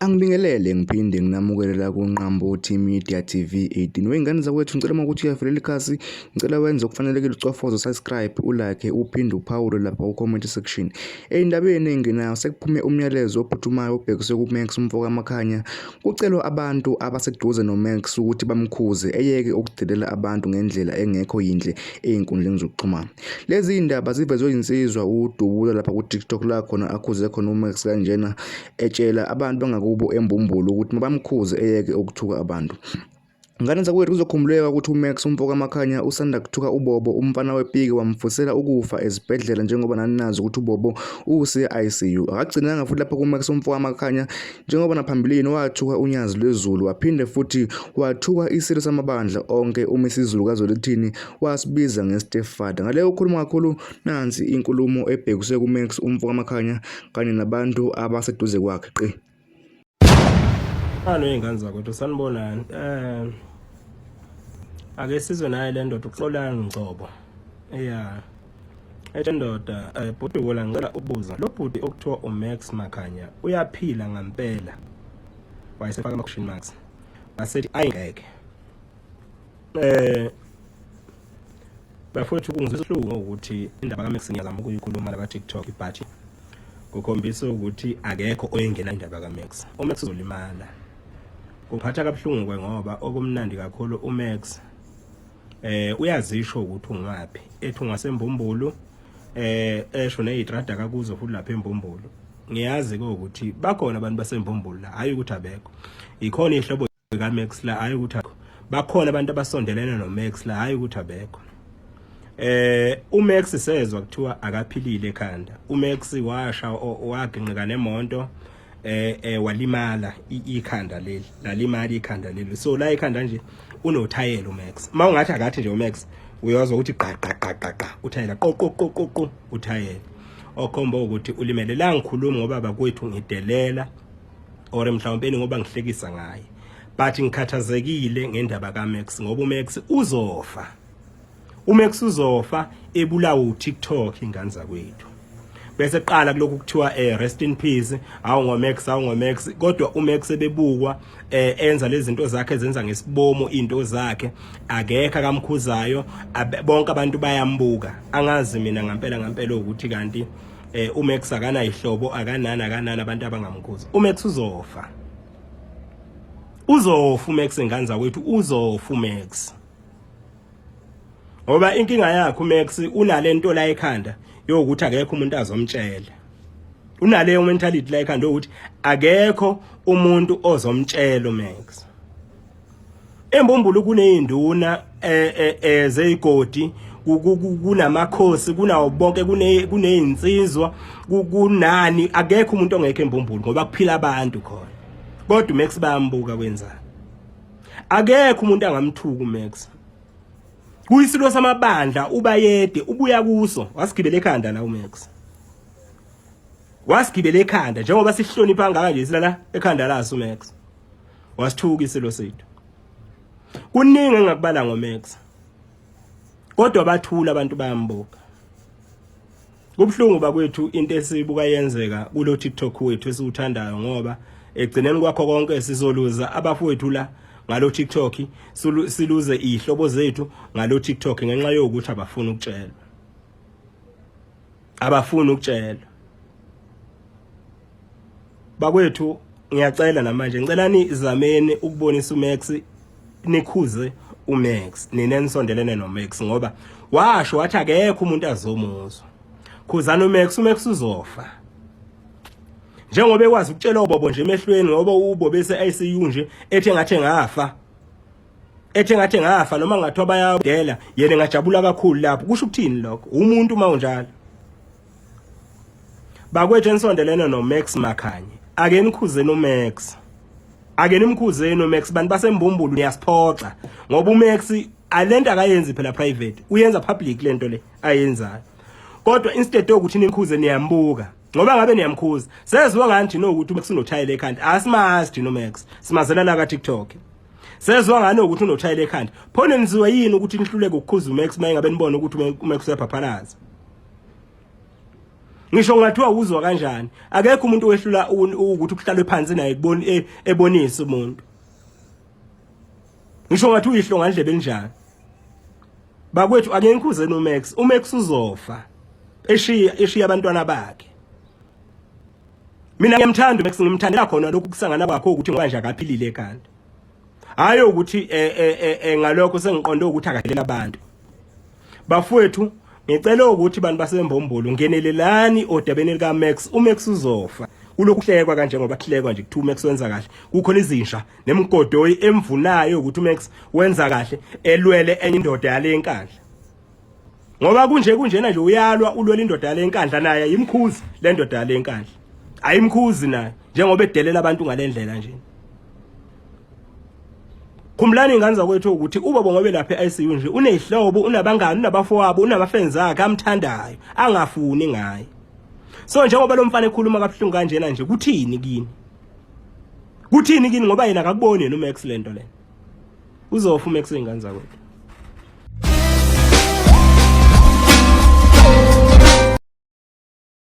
Angibingelele ngiphinde nginamukele la kuNqambothi Media TV 18. Wey'ngane zakwethu ngicela uma ukuthi uyavelela ikhasi, ngicela wenze okufanelekile ucofoze subscribe, ulike, uphinde uphawule lapha ku-comment section. Ey'ndabeni ey'ngenayo sekuphume umyalezo ophuthumayo obhekiswe kuMax umfoka Makhanya. Kucelwa abantu abaseduze noMax ukuthi bamkhuze eyeke ukudelela abantu ngendlela engekho yinhle ey'nkundleni zokuxhumana. Lezi zindaba zivezwe insizwa uDubula lapha ku-TikTok la khona akhuze khona uMax kanjena etshela abantu bangakubo embumbulu ukuthi mabamkhuze eyeke ukuthuka abantu. Ngane zakwethu kuzokhumbuleka ukuthi uMax umfoka Makhanya usanda kuthuka uBobo umfana wepiki wamfusela ukufa esibhedlela njengoba nani nazi ukuthi uBobo use-ICU. Akagcinanga futhi lapha kuMax umfoka Makhanya njengoba naphambilini wathuka uNyazi lwezulu waphinde futhi wathuka isilo samabandla onke uMisizulu kaZwelithini wasibiza nge-stepfather. Ngale ukhuluma kakhulu nansi inkulumo ebhekiswe kuMax umfoka Makhanya kanye nabantu abaseduze kwakhe qi. Halo ingane zakwethu sanibonani. Eh ake sizwe naye le ndoda uXolani Ngcobo. Yeah. Ethe ndoda eh bhuti wola ngicela ukubuza lo bhuti okuthiwa uMax Makhanya uyaphila ngampela. Wayesefaka ama question marks. Wasethi ayingeke. Eh bafowethu kungizwisa ubuhlungu ukuthi indaba kaMax ngiyazama ukuyikhuluma la ka-TikTok but kukhombisa ukuthi akekho oyengena indaba kaMax. UMax uzolimala. Kuphatha kabuhlungu ke ngoba okumnandi kakhulu uMax eh uyazisho ukuthi ungaphi ethi ungasembumbulu eh esho nezitrada kakuzo futhi lapha embumbulu ngiyazi ke ukuthi bakhona abantu basembumbulu la hayi ukuthi abekho ikhona ihlobo kaMax la hayi ukuthi bakhona abantu abasondelene noMax la hayi ukuthi abekho eh uMax sezwa kuthiwa akaphilile ekhanda uMax washa waginqika nemonto eh eh walimala ikhanda leli lalimala ikhanda leli so la ikhanda nje unothayela uMax uma ungathi akathi nje uMax uyozwa ukuthi qa qa qa qa qa uthayela qo qo qo qo qo uthayela okhomba ukuthi ulimele la ngikhuluma ngoba bakwethu ngidelela or mhlawumbe ngoba ngihlekisa ngaye but ngikhathazekile ngendaba kaMax ngoba uMax uzofa uMax uzofa ebulawa uTikTok ingane zakwethu bese qala kulokhu kuthiwa eh rest in peace awu ngoMax awu ngoMax kodwa uMax ebebukwa eh enza lezi zinto zakhe ezenza ngesibomo into zakhe akekho akamkhuzayo bonke abantu bayambuka angazi mina ngempela ngempela ukuthi kanti eh uMax akanayihlobo akanani akanani abantu abangamkhuza uMax uzofa uzofa uMax ingane zakwethu uzofa uMax ngoba inkinga yakhe uMax unalento la ekhanda yokuthi akekho umuntu azomtshela unaleyo mentality la ekhanda yokuthi akekho umuntu ozomtshela uMax Embumbulu kuneyinduna eh, eh, eh, zeyigodi kunamakhosi kunawo bonke kunezinsizwa kunani akekho umuntu ongekho embumbulu ngoba kuphila abantu khona kodwa uMax bayambuka kwenzani akekho umuntu angamthuka uMax kuyisilo samabandla ubayede ubuya kuso wasigibela ekhanda la uMax wasigibela ekhanda njengoba sihlonipha kangaka nje silala ekhanda laso uMax wasithuka isilo sethu kuningi engakubala ngoMax kodwa bathula abantu bayambuka kubuhlungu bakwethu into esibuka yenzeka kulo TikTok wethu esiwuthandayo ngoba egcineni kwakho konke sizoluza abafowethu la ngalo TikTok siluze izihlobo zethu ngalo TikTok ngenxa yokuthi abafuni ukutshelwa abafuni ukutshelwa bakwethu ngiyacela namanje ngicela nizameni ukubonisa uMax nikhuze uMax nina enisondelene noMax ngoba washo wathi akekho umuntu azomuzwa khuzana uMax uMax uzofa njengoba ekwazi ukutshela obobo nje emehlweni ngoba ubobo ese ICU nje ethe ngathi ngafa ethe ngathi ngafa noma ngathiwa bayadela yena ngajabula kakhulu lapho kusho ukuthini lokho umuntu uma unjalo Bakwethu enisondelene noMax Makhanye. Ake nikhuzeni uMax. Ake nimkhuzeni uMax bantu basembumbulu niyasiphoxa ngoba uMax alento akayenzi phela private uyenza public lento le ayenzayo. Kodwa instead yokuthi nimkhuze niyambuka ngoba ngabe niyamkhuza sezwa ngani thina ukuthi uMax unothayela ekhanda asimazi thina uMax simazela la ka TikTok sezwa ngani ukuthi unothayela ekhanda pho nenziwa yini ukuthi nihluleke ukukhuza uMax maye ngabe nibona ukuthi uMax uyaphaphalaza. Ngisho ngathiwa uzwa kanjani, akekho umuntu owehlula ukuthi kuhlalwe phansi naye kubona ebonisa umuntu. Ngisho ngathi uyihlo ngandlebe enjani. Bakwethu ake ngikhuze noMax, uMax uzofa eshiya eshiya abantwana bakhe. Mina ngiyamthanda uMax, ngimthandela khona lokhu kusangana kwakho ukuthi ngoba nje akaphilile ekhanda. Hayi ukuthi eh, eh, eh, ngalokho sengiqonde ukuthi akadelela abantu. Bafowethu ngicela ukuthi bantu baseMbombolo ngenelelani odabeni lika Max. uMax uzofa kulokhu kuhlekwa kanje ngoba kuhlekwa nje kuthiwa uMax wenza kahle, kukhona izinsha nemgodoyi emvunayo ukuthi uMax wenza kahle elwele enye indoda yale nkandla, ngoba kunje kunjena nje uyalwa ulwela indoda yale nkandla, naye ayimkhuzi le ndoda yale nkandla, ayimkhuzi naye njengoba edelela abantu ngalendlela nje. Khumbulani ingane zakwethu ukuthi ubaba ngobe lapha e-ICU nje unezihlobo, unabangani, unabafowabo, unamafenzi akhe amthandayo angafuni ngaye. So njengoba lo mfana ekhuluma kabuhlungu kanjena nje, kuthini kini? Kuthini kini? Ngoba yena akakuboni yena uMax lento le. Uzofa uMax, ingane zakwethu.